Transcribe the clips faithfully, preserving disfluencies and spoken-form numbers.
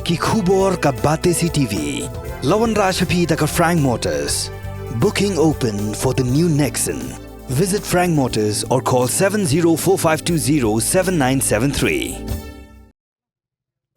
Ki khubor ka Batesi T V. La wanrah sha phi da ka Frank Motors. Booking open for the new Nexon. Visit Frank Motors or call seven zero four five two zero seven nine seven three.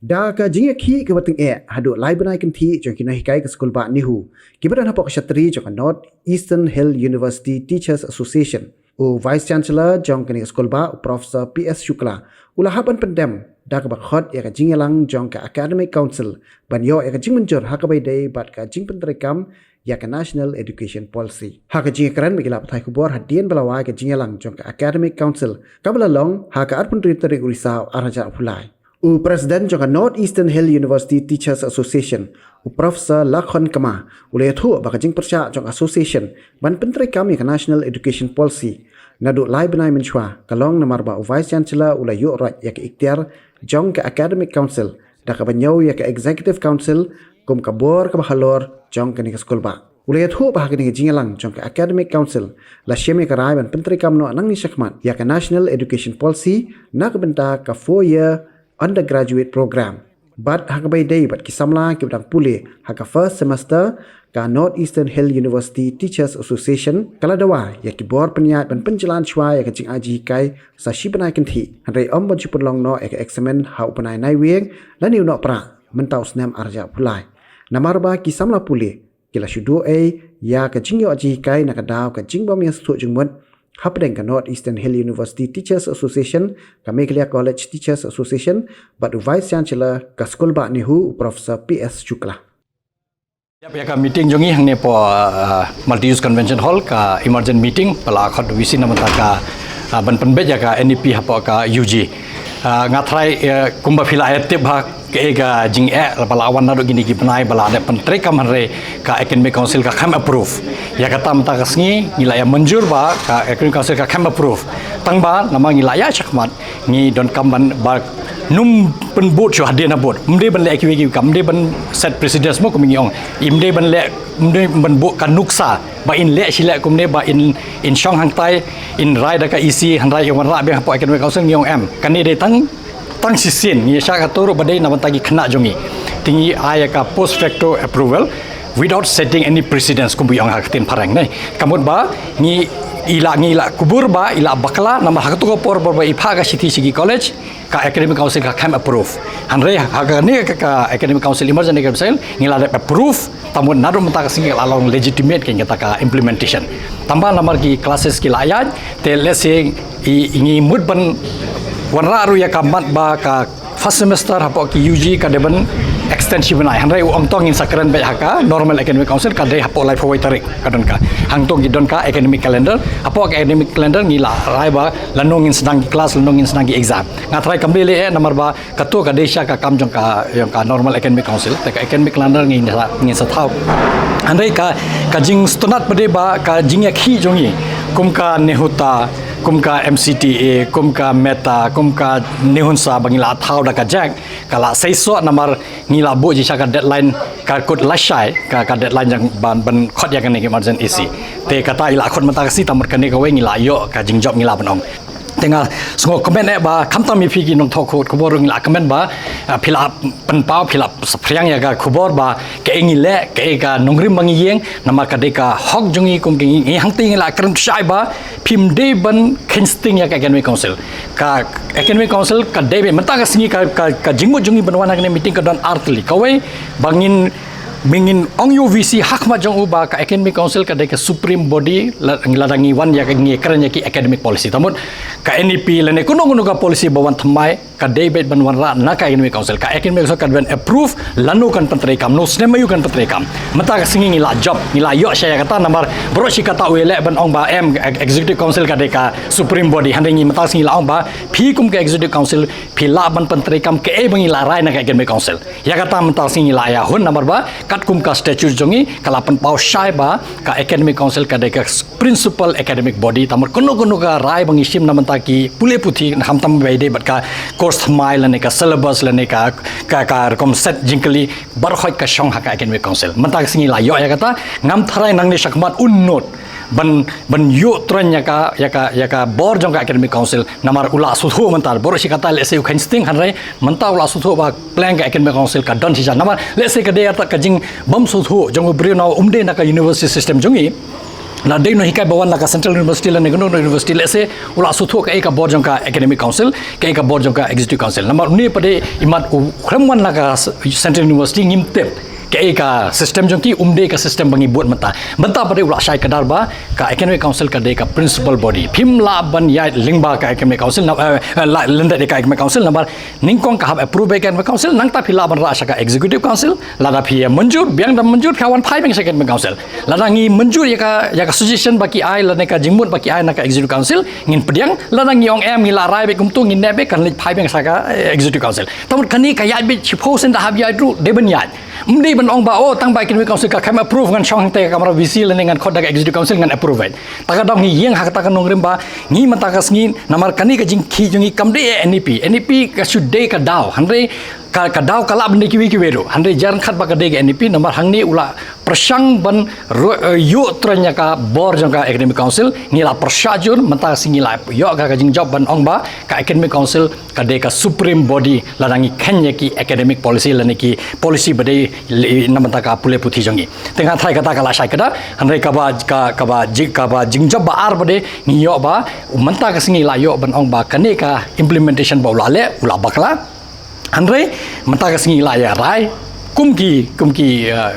Da ka jingïakhih kaba tyngeh haduh lai bnai kynthih jong ki nonghikai ka skulbah NEHU, kiba don hapoh ka shatri jong ka North Eastern Hill University Teachers Association, u Vice Chancellor jong kane ka skulbah, u Professor P S Shukla, u la hap ban pyndem da kaba khot ïa ka jingïalang jong ka Academic Council ban ïoh ïa ka jingmynjur ha kaba ïadei bad ka jingpyntreikam ïa ka National Education Policy. Ha ka jingïakren bad ki lad pathai khubor hadien ba la wai ka jingïalang jong ka Academic Council kaba la long ha ka arphew hynriew tarik u Risaw arhajar arphew lai, u President jong ka North Eastern Hill University Teachers Association, u Professor Lakhon Kma, u la ïathuh ba ka jingpyrshah jong ka association ban pyntreikam ïa ka National Education Policy naduh lai bnai mynshuwa ka long namar ba u Vice Chancellor u la ïuh roit ïa ka ikhtiar jong ka Academic Council da kaba ñiew ïa ka Executive Council kum ka bor kaba halor jong kane ka skulbah. U la ïathuh ba ha kane ka jingïalang jong ka Academic Council la shim ïa ka rai ban pyntreikam noh nangne shakhmat ïa ka National Education Policy na ka bynta ka four year undergraduate program. Bad ha kaba ïadei bad ki samla kiba dang pule ha ka first semester, ka North Eastern Hill University Teachers Association ka la dawa ïa ki bor pynïaid ban pynjlan shuwa ïa ka jingai jinghikai sa shi bnai kynthih, hynrei ym ban shu pynlong noh ïa ka eksamin ha u bnai Naiwieng lane u Nohprah mynta u snem arhajar arphew lai, namar ba ki samla pule ki la shu duh ei ïa ka jingïoh jinghikai na ka daw ka jingbym ïasngewthuh jingmut hapdeng ka North Eastern Hill University Teachers Association, ka Meghalaya College Teachers Association bad u Vice Chancellor ka skulbah NEHU, u Professor P S Shukla. Ïap, ïa ka meeting jong ngi hangne hapoh, ah, Multi Use Convention Hall, ka emergent meeting ba la khot da u V C na bynta ka, ah, ban pynbeit ïa ka N E P hapoh ka U G. Ah, nga tharai, eh, kumba phi la ïa tip ha kaei ka jingeh ba la wan naduh kine ki bnai ba la dep pyntreikam, hynrei ka Academic Council ka khlem approve. Ïa kata mynta ka sngi ngi la ïa mynjur ba ka Academic Council ka khlem approve. Tang ba namar ngi la ïa shakhmat, ngi donkam ban ba nym pynbud shuh hadien habud. Ym dei ban leh kiwei kiwei kam, ym dei ban set precedence mo kum ngi ong. Ym dei ban leh, ym dei ban buh ka nuksa ba in leh shi leh kumne ba in, in shong hangtai, in rai da ka E C, hynrei ïa wanrah biang hapoh Academic Council, ngi ong em. Kane dei tang tang shisien, ngi shah kato ruh ba dei na bynta ki khynnah jong ngi. Te ngi ai ïa ka post facto approval without setting any precedence, kumba ong ha ka ktien phareng ne. Ka mut ba ngi, i la, ngi la kubur ba i la bakla, namar ha kato ka por ba i phah ka shithi sha ki college, ka Academic Council ka khlem approve. Hynrei ha kane ka, ka Academic Council, Emergent Academic Council, ngi la dep approve. Tang ba naduh mynta ka sngi ka la long legitimate kein kata ka implementation. Tang ba namar ki classes ki la ïaid, te let's say i, i ngi mut ban wanrah ruh ïa ka mat ba ka first semester hapoh ki U G ka dei ban extend shi bnai. Hynrei u ong to ngin sa kren beit ha ka Normal Academic Council, ka dei hapoh laiphew wei tarik ka don ka. Hangto ngi don ka academic calendar, hapoh ka academic calendar ngi la rai ba lano ngin sdang ki class, lano ngin sdang ki exam. Nga tharai kam dei leh eh, namar ba kato ka dei sha ka kam jong ka, jong ka Normal Academic Council, te ka academic calendar ngin sa, ngin sa thaw. Hynrei ka, ka jingsngewtynnat pat dei ba ka jingïakhih jong ngi kum ka NEHUTA, kum ka M C T A, kum ka META, kum ka NEHUNSA ba ngi la thaw da ka JAC, ka la seisoh namar ngi la buh jingshisha ka deadline, ka kut lashai ka, ka deadline jong ban, ban khot ïa kane ka emergent E C. Te kata i la khot mynta ka sngi, tang ba kane kawei ngi la ïoh ka jingjop, ngi lah ban ong. Te nga sngewkmen eh ba khamtam ïa phi ki nongthoh khubor ruh ngi la kmen ba, ah, phi la pynpaw, phi la saphriang ïa ka khubor ba kaei ngi leh, kaei ka nongrim ba ngi ïeng, namar ka dei ka hok jong ngi kum ki, ngi, ngi hangta ngi la kren shai ba phim dei ban kheiñ sting ïa ka Academic Council. Ka Academic Council ka dei beit, mynta ka sngi ka, ka, ka jingmut jong ngi ban wan ha kane meeting ka don ar tylli. Kawei ba ngin, ba ngin ong ïa u V C ha khmat jong u ba ka Academic Council ka dei ka supreme body, la, lada ngi wan ïa ka, ngi kren ïa ki academic policy. Tang ba ka N E P lane kano kano ka policy ba wan thymmai, ka dei beit ban wanrah na ka Academic Council. Ka Academic Council ka dei ban approve lano kan pyntreikam, no snem aïu kan pyntreikam. Mynta ka sngi ngi la jop, ngi la ïoh shai ïa kata namar baroh shi katta u ïaleh ban ong ba em, ex-, Executive Council ka dei ka supreme body. Hynrei ngi mynta ka sngi la ong ba phi kum ka Executive Council phi lah ban pyntreikam kaei ba ngi la rai na ka Academic Council. Ïa kata mynta ka sngi ngi la ïa hun namar ba katkum ka statute jong ngi ka la pynpaw shai ba ka Academic Council ka dei ka principal academic body. Tang ba kano kano ka rai ba ngi shim na bynta ki pule puthi, khamtam ba ïadei bad ka course thymmai lane ka syllabus lane ka, ka, ka rukom set jingkylli, baroh khoit ka shong ha ka Academic Council. Mynta ka sngi la ïoh ïa kata, ngam tharai nangne shakhmat un note ban ban ïoh traiñ ïa ka ïa ka ïa ka bor jong ka academic council. Namar u la suthu mynta bor shi kata lehse u khein sting hynrei mynta u la suthu ba pleng ka academic council ka don shi jan. Namar lehse ka dei ïa ka jing bam suthu jong u briew na um dei na ka university system jong i. Na dei no hikai ba wan na ka central university lane ka university lehse u la suthu ka ei ka bor jong ka academic council ka ei ka bor jong ka executive council. Namar ni pade imat u khlem wan na ka central university ngim tip ka ei ka system jong ki um dei ka system ba ngi bud mynta. Mynta pade u la shai kadar ba ka academic council ka dei ka principal body. Phim lah ban ïa lyngba ka academic council na eh, eh, la lyndet ka academic council namar nyngkong ka hap approve ka academic council nangta phi lah ban rah sha ka executive council. Lada phi ïa mynjur biang da mynjur phi wan phai biang sha ka academic council. Lada ngi mynjur ïa ka ïa ka suggestion ba ki ai lane ka jingmut ba ki ai na ka executive council ngin pdiang. Lada ngi ong em ngi la rai bad kumtu ngin nebe kan leit phai biang sha ka eh, executive council. Tamut kani ka ïa bit chi pho sen da hap ïa dru de ban ïa. Mdei ban ong ba oh tang ba academic council ka kam approve ngan shong hangte ka kamra VC lane ngan khot da ka executive council ngan approve. Ta ka dong ngi ïeng ha kata ka nongrim ba ngi mynta ka sngi namar kani ka jingkhih jong ngi kam dei NEP. NEP ka shu dei ka daw hynrei ka ka daw ka lah ban dei kiwei kiwei ruh hynrei jar khat ba ka dei ka NEP namar hangne u la pyrshang ban ïoh traiñ ïa ka bor jong ka academic council. Ngi la pyrshah jur mynta ka sngi ngi la ïoh ka jingjop ban ong ba ka academic council ka dei ka supreme body lada ngi khein ïa ki academic policy lane ki policy ba dei na bynta ka pule puthi jong ngi. Te nga tharai kata ka la shai kata hynrei kaba kaba kaba jingjop ba ar ba dei ngi ïoh ba mynta ka sngi la ïoh ban ong ba kane ka implementation ba u la leh u la bakla. Hynrei mynta ka sngi la ïa rai kum ki kum ki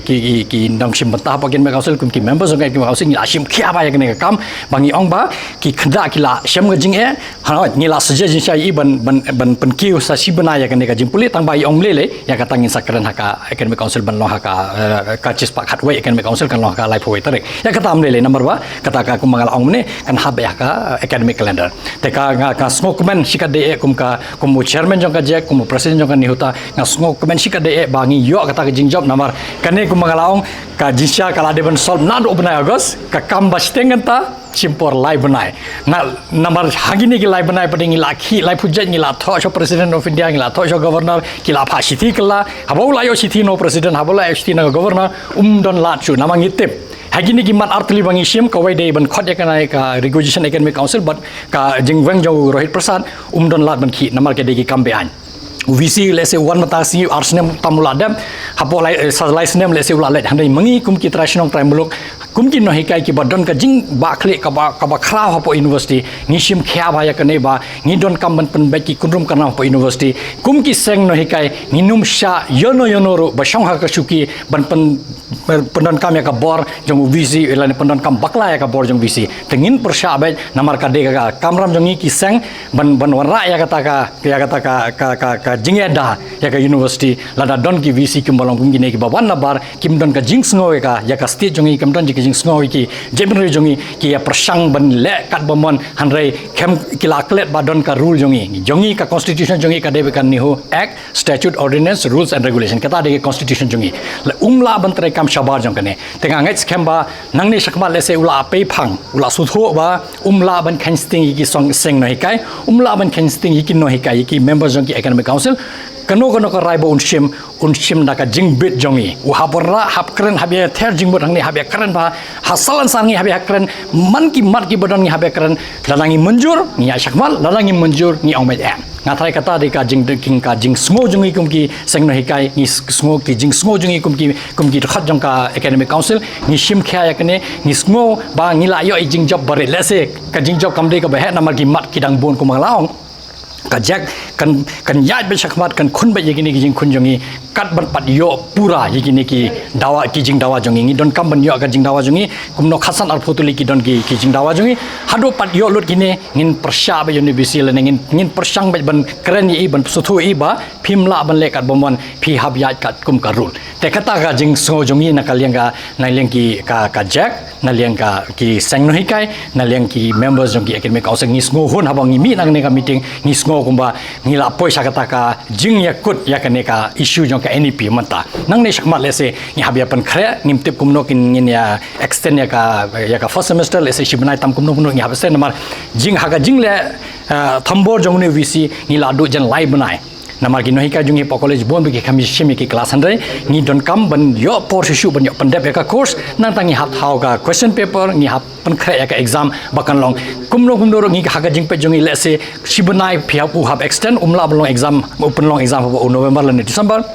ki ki nongshim bynta hapoh academic council kum ki members jong ka academic council ngi la shim khia ba ïa kane ka kam ba ngi ong ba ki khynnah ki la shem ka jingeh. Hangne ngi la suggest jingshai i ban ban ban pynkiew sa shi bnai ïa kane ka jingpule tang ba i ong mlei lei ïa kata ngin sa kren ha ka academic council ban long ha ka ka chispah khatwei academic council kan long ha ka laiphew wei tarik. Ïa kata mlei lei namar ba kata ka kumba nga la ong mynne kan hap ïa ka academic calendar. Te ka nga ka sngewkmen shi katdei eh kum ka kum u chairman jong ka JAC kum u president jong ka NEHUTA nga sngewkmen shi katdei eh ba ngi ïoh kata ka jingjop namar kane kumba nga la ong ka jingshisha ka la dei ban solve naduh u bnai August ka kam ba shiteng kynta shim por lai bnai. Na namar ha kine ki lai bnai pade ngi la khih lai pujat ngi la thoh sha president of India ngi la thoh sha governor ki la phah shithi kylla haba u la ïoh shithi na u president haba u la ïoh shithi na governor um don lad shuh namar ngi tip ha kine ki mat artylli ba ngi shim kawei dei ban khot ïa kane ka requisition academic council bad ka jingweng jong u Rohit Prasad um don lad ban khih namar ka dei ki kam beaiñ. U VC lehse u wan mynta ka sngi ar snem tam u la dep hapoh lai sa lai snem lehse u la leit hynrei ma ngi kum ki trai shnong trai muluk kum ki nonghikai kiba don ka jingbakla kaba kaba khraw hapoh university ngi shim khia ba ïa kane ba ngi don kam ban pynbeit ki kynrum kynram hapoh university kum ki seng nonghikai ngin ym shah ïano ïano ruh ba shong ha ka shuki ban pyn pyndonkam ïa ka bor jong u VC lane pyndonkam bakla ïa ka bor jong u VC. Te ngin pyrshah beit namar ka dei ka kamram jong ngi ki seng ban ban wanrah ïa kata ka ïa kata ka ka ka ka jingïada ïa ka university lada don ki VC kim ba long kum kine kiba wan nabar kim don ka jingsngew ïa ka ïa ka state jong ngi kim don ki jingsngew ïa ki jingpynri jong ngi ki ïa pyrshang ban leh kat ba mon hynrei khem ki la klet ba don ka rule jong ngi jong ngi ka constitution jong ngi ka dei ka NEHU Act statute ordinance rules and regulation kata dei ka constitution jong ngi. La um lah ban trei kam shabar jong kane te nga ngeit skhem ba nangne shakhmat lehse u la pei phang u la suthuh ba um lah ban khein sting ïa ki seng nonghikai um lah ban khein sting ïa ki nonghikai ïa ki members jong ki academic council. Kano kano ka rai ba un shim un shim da ka jingbit jong ngi u hap rah hap kren hap ïa ther jingmut hangne hap ïa kren ba ha salan san ngi hap ïa kren man ki mat kiba don ngi hap ïa kren lada ngi mynjur ngi ïa shakhmat lada ngi mynjur ngi ong mei em. Nga tharai kata dei ka jing ka jingsngew jong ngi kum ki seng nonghikai ngi sngew ki jingsngew jong ngi kum ki kum ki dkhot jong ka academic council ngi shim khia ïa kane ngi sngew ba ngi la ïoh i jingjop barit lehse ka jingjop kam dei kaba heh namar ki mat ki dang bun kumba la ong. Ka JAC kan kan ïaid beit shakhmat kan khun beit ïa kine ki jingkhun jong ngi kat ban pat ïoh pura ïa kine ki dawa ki jingdawa jong ngi ngi donkam ban ïoh ka jingdawa jong ngi kumno khatsan arphew tylli ki don ki ki jingdawa jong ngi haduh pat ïoh lut kine ngin pyrshah beit ïa u VC lane ngin ngin pyrshang beit ban kren ïa i ban suthuh ïa i ba phim lah ban leh kat ba mon phi hap ïaid kat kum ka rule. Te kata ka jingsngew jong ngi na ka liang ka na liang ki ka ka JAC na liang ka ki seng nonghikai na liang ki members jong ki academic council ngi sngew hun haba ngi mih na kane ka meeting ngi sngew kumba ngi la poi sha kata ka jingïakut ïa kane ka issue jong ka NEP mynta. Nangne shakhmat lehse ngi hap ïa pynkhreh ngim tip kumno kin ngin ïa extend ïa ka ïa ka first semester lehse shi bnai tam kumno kumno ngi hap extend namar jing ha ka jingleh thombor jong une u VC ngi la duh jan lai bnai. Namar ki nonghikai jong ngi hapoh college bun ba ki kham shim ïa ki class, hynrei ngi donkam ban ïoh por shuh shuh ban ïoh pyndep ïa ka course, nangta ngi hap thaw ka question paper, ngi hap pynkhreh ïa ka exam ba kan long. Kumno kumno ruh ngi ha ka jingpeit jong ngi, let's say shi bnai phi hap, u hap extend, um lah ban long exam, u pynlong exam ha u November lane December.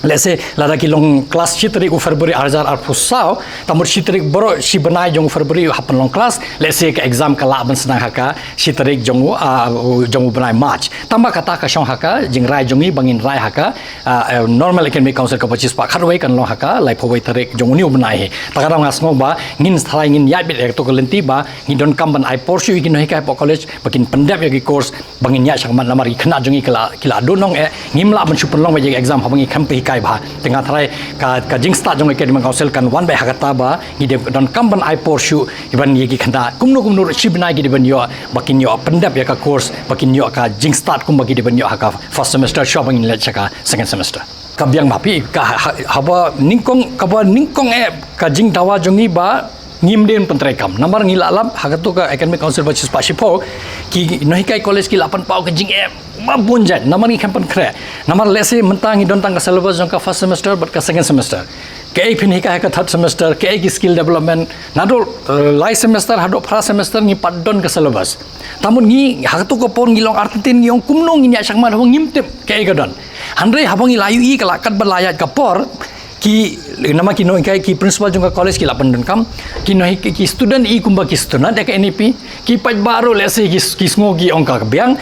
Let's say lada ki long class shi tarik u February ar hajar arphew saw, ta mut shi tarik baroh shi bnai jong u February u hap pynlong class, let's say ka exam ka lah ban sdang ha ka shi tarik jong u, ah, u, jong u bnai March. Tangba kata ka shong ha ka jingrai jong ngi ba ngin rai ha ka, ah, eh, Normal Academic Council kaba shispah khatwei kan long ha ka laiphew wei tarik jong une u bnai hi. Ta ka daw nga sngew ba ngin tharai ngin ïaid beit ïa kato ka lynti ba ngi donkam ban ai por shuh ïa ki nonghikai hapoh college ba kin pyndep ïa ki course ba ngin ïaid shakhmat, namar ki khynnah jong ngi ki la, ki la duna ong eh, ngim lah ban shu pynlong beit ïa ka exam haba ngi khlem pynhikai bha. Te nga tharai ka, ka jingstad jong ka Academic Council kan wan beit ha kata ba ngi dei donkam ban ai por shuh ban ïa ki khynnah kumno kumno ruh shi bnai ki dei ban ïoh ba kin ïoh pyndep ïa ka course, ba kin ïoh ka jingstad kumba ki dei ban ïoh ha ka first semester shuwa ba ngin leit sha ka second semester. Ka biang bha phi, ka ha, ha, haba nyngkong, kaba nyngkong eh ka jingdawa jong ngi ba ngim dei ban pyntreikam. Namar ngi la lap ha kato ka Academic Council ba shispah shiphew, ki nonghikai college ki la pynpaw ka jingeh ba bun jait, namar ngi khlem pynkhreh. Namar let's say mynta ngi don tang ka syllabus jong ka first semester bad ka second semester. Kaei phin hikai ha ka third semester, kaei ki skill development, naduh, eh, lai semester haduh phra semester ngi pat don ka syllabus. Ta mut ngi ha kato ka por ngi long artatien, ngi ong kumno ngin ïaid shakhmat haba ngim tip kaei ka don. Hynrei haba ngi la ïohi ka la kat ba la ïaid ka por, ki, namar ki nonghikai, ki principal jong ka college ki la pyndonkam, ki nonghikai, ki student i kumba ki student ïa ka N E P, ki paidbah ruh let's say ki, ki sngew ki ong ka biang,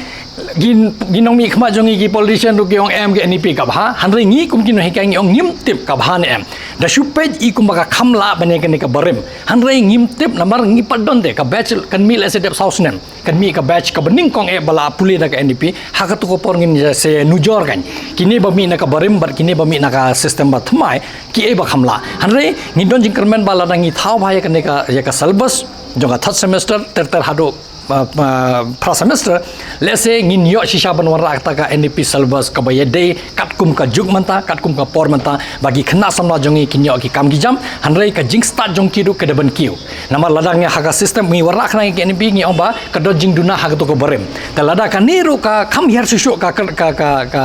ki, ki nongmihkhmat jong ngi ki politician ruh ki ong em ka N E P ka bha, hynrei ngi kum ki nonghikai ngi ong ngim tip ka bha ne em. Da shu peit i kumba ka kham lah ban ïa kane ka barim, hynrei ngim tip namar ngi pat don te ka batch kan mih let's say dep saw snem. Kan mih ka batch kaba nyngkong eh ba la pule da ka N E P, ha kato ka por ngin ïa sa nujor kan. Kine ba mih na ka barim bad kine ba mih na ka system ba thymmai, kiei ba kham lah. Hynrei ngi don jingkyrmen ba lada ngi thaw bha ïa kane ka, ïa ka syllabus jong ka third semester ter ter haduh, uh, uh, phra semester, let's say ngin ïoh shisha ban wanrah kata ka N E P syllabus kaba ïadei katkum ka juk mynta, katkum ka por mynta, ba ki khynnah samla jong ngi kin ïoh ki kam ki jam, hynrei ka jingstad jong ki ruh ka dei ban kiew. Namar lada ngi ha ka system ngi wanrah khnang ïa ka N E P ngi ong ba ka don jingduna ha kato ka barim. Te lada kane ruh ka kham hiar shuh shuh ka, ka, ka, ka, ka,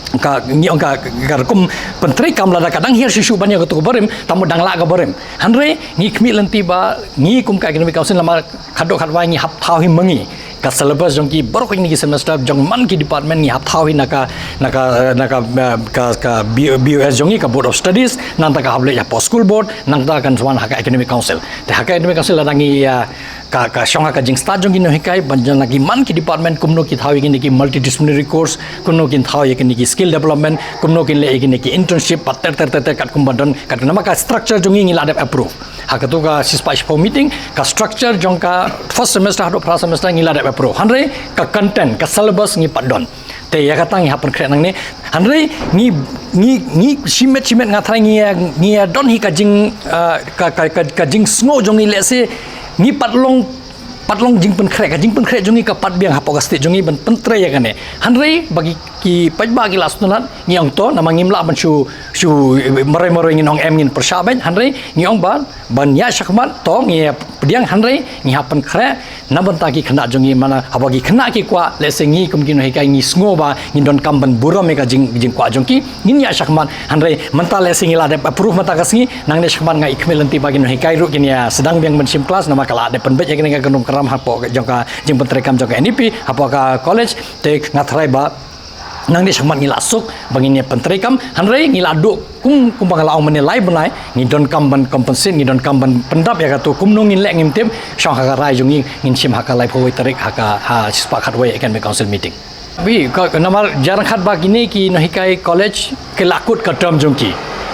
ka, ngi ong ka, ka rukom pyntreikam lada ka dang hiar shuh shuh ban ïa kato ka barim, ta mut dang lah ka barim. Hynrei ngi khmih lynti ba ngi kum ka Academic Council namar khatduh khatwai ngi hap thaw hi ma ngi ka syllabus jong ki baroh kine ki semester jong man ki department ngi hap thaw hi na ka, na ka, na ka, eh, ka, ka B-, B O S jong ngi, ka Board of Studies, nangta ka hap leit hapoh school board, nangta kan sa wan ha ka Academic Council. Te ha ka Academic Council lada ngi, eh, ka, ka shong ha ka jingstad jong ki nonghikai, ban jan na ki man ki department kumno ki thaw ïa kine ki multidisciplinary course, kumno kin thaw ïa kine ki skill development, kumno kin leh ïa kine ki internship, pat ter ter ter ter katkum ba don, kat namar ka structure jong ngi ngi la dep approve. Ha kato ka shispah shiphew meeting, ka structure jong ka first semester haduh phra semester ngi la dep approve. Hynrei ka content, ka syllabus ngi pat don. Te ïa kata ngi hap pynkhreh nangne. Hynrei ngi, ngi, ngi shimet shimet nga tharai ngi, ngi don hi ka jing, uh, ka, ka, ka, ka jingsngew jong ngi let's say ngi pat long, pat long jingpynkhreh, ka jingpynkhreh jong ngi ka pat biang hapoh ka state jong ngi ban pyntrei ïa kane. Hynrei ba ki, ki paidbah ki la sngewtynnat, ngi ong to, namar ngim lah ban shu, shu, eh, marwei marwei ngin ong em ngin pyrshah beit, hynrei ngi ong ba, ban ïa shakhmat, to, ngi pdiang hynrei, ngi hap pynkhreh, na bynta ki khynnah jong ngi, mana, haba ki khynnah ki kwah, let's say ngi kum ki nonghikai ngi sngew ba, ngi donkam ban burom ïa ka jing, jingkwah jong ki, ngin ïa shakhmat, hynrei, mynta let's say ngi la dep approve mynta ka sngi, nangne shakhmat nga i khmih lynti ba ki nonghikai ruh kin ïa sdang biang ban shim class, namar ka la dep pynbeit ïa kane ka kynrum kynram hapoh jong ka jingpyntreikam jong ka N E P, hapoh ka college, te nga tharai ba, nangne shakhmat ngi la suk, ba ngin ïa pyntreikam, hynrei ngi la duh kum, kumba nga la ong mynne lai bnai, ngi donkam ban compensate, ngi donkam ban pyndap ïa kato kumno ngin leh ngim tip, shong ha ka rai jong ngi, ngin shim ha ka laiphew wei tarik, ha ka, ha shispah khatwei Academic Council meeting. Bad, ka, namar jar khat ba kine ki nonghikai college, ki la kut ka term jong ki,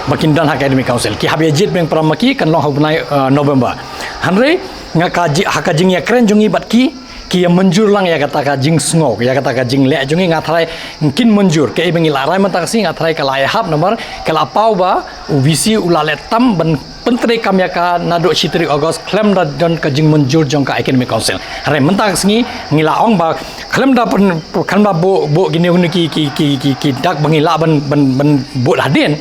ba kin don ha Academic Council, ki hap ïa jied biang para ma ki, kan long ha u bnai, uh, November. Hynrei, nga ka ji-, ha ka jingïakren jong ngi bad ki, ki ïa mynjur lang ïa kata ka jingsngew, ïa kata ka jingleh jong ngi nga tharai kin mynjur, kaei ba ngi la rai mynta ka sngi nga tharai ka la ïahap namar ka la paw ba u V C u la leh tam ban pyntreikam ïa ka naduh shi tarik August khlem da don ka jingmynjur jong ka Academic Council. Hynrei mynta ka sngi ngi la ong ba khlem da pyn-, khlem da buh, buh kine kine ki, ki, ki, ki, ki dak ba ngi lah ban, ban, ban buh hadien.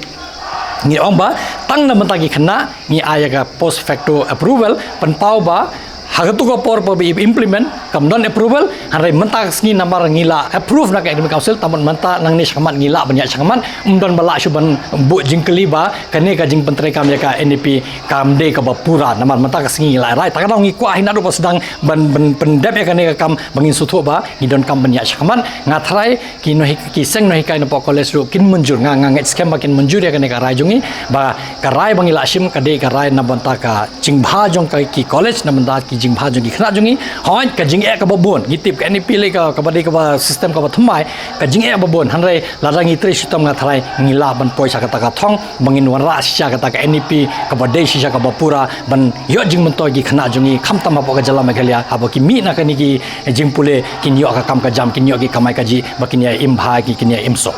Ngi ong ba tang na bynta ki khynnah ngi ai ïa ka post facto approval, pynpaw ba Ha katu ka por ba i implement kam don approval, hynrei mynta ka sngi namar ngi la approve na ka Academic Council, tangba mynta nangne shakhmat ngi lah ban ïaid shakhmat, ym don ba lah shuh ban buh jingkylli ba kane ka jingpyntreikam ïa ka N E P kam dei kaba pura, namar mynta ka sngi ngi la rai. Ta ka daw ngi kwah hi naduh ba sdang ban, ban pyndep ïa kane ka kam ba ngin sngewthuh ba ngi donkam ban ïaid shakhmat. Nga tharai ki nonghi-, ki seng nonghikai napoh college ruh kin mynjur, nga, nga ngeit skhem ba kin mynjur ïa kane ka rai jong ngi, ba ka rai ba ngi la shim ka dei ka rai na bynta ka jingbha jong ka ki college, na bynta ki jingbha jong ki khynnah jong ngi. Hooid, ka jingeh kaba bun, ngi tip ka N E P lei ka, kaba dei kaba system kaba thymmai, ka jingeh ba bun, hynrei lada ngi trei shitom nga tharai ngi lah ban poi sha kata ka thong ba ngin wanrah shisha kata ka N E P kaba dei shisha kaba pura ban ïoh jingmyntoi ki khynnah jong ngi, khamtam hapoh ka jylla Meghalaya, haba ki mih na kane ki jingpule kin ïoh ka kam ka jam, kin ïoh ki kamai kajih, ba kin ïa im bha, ki kin ïa im suk.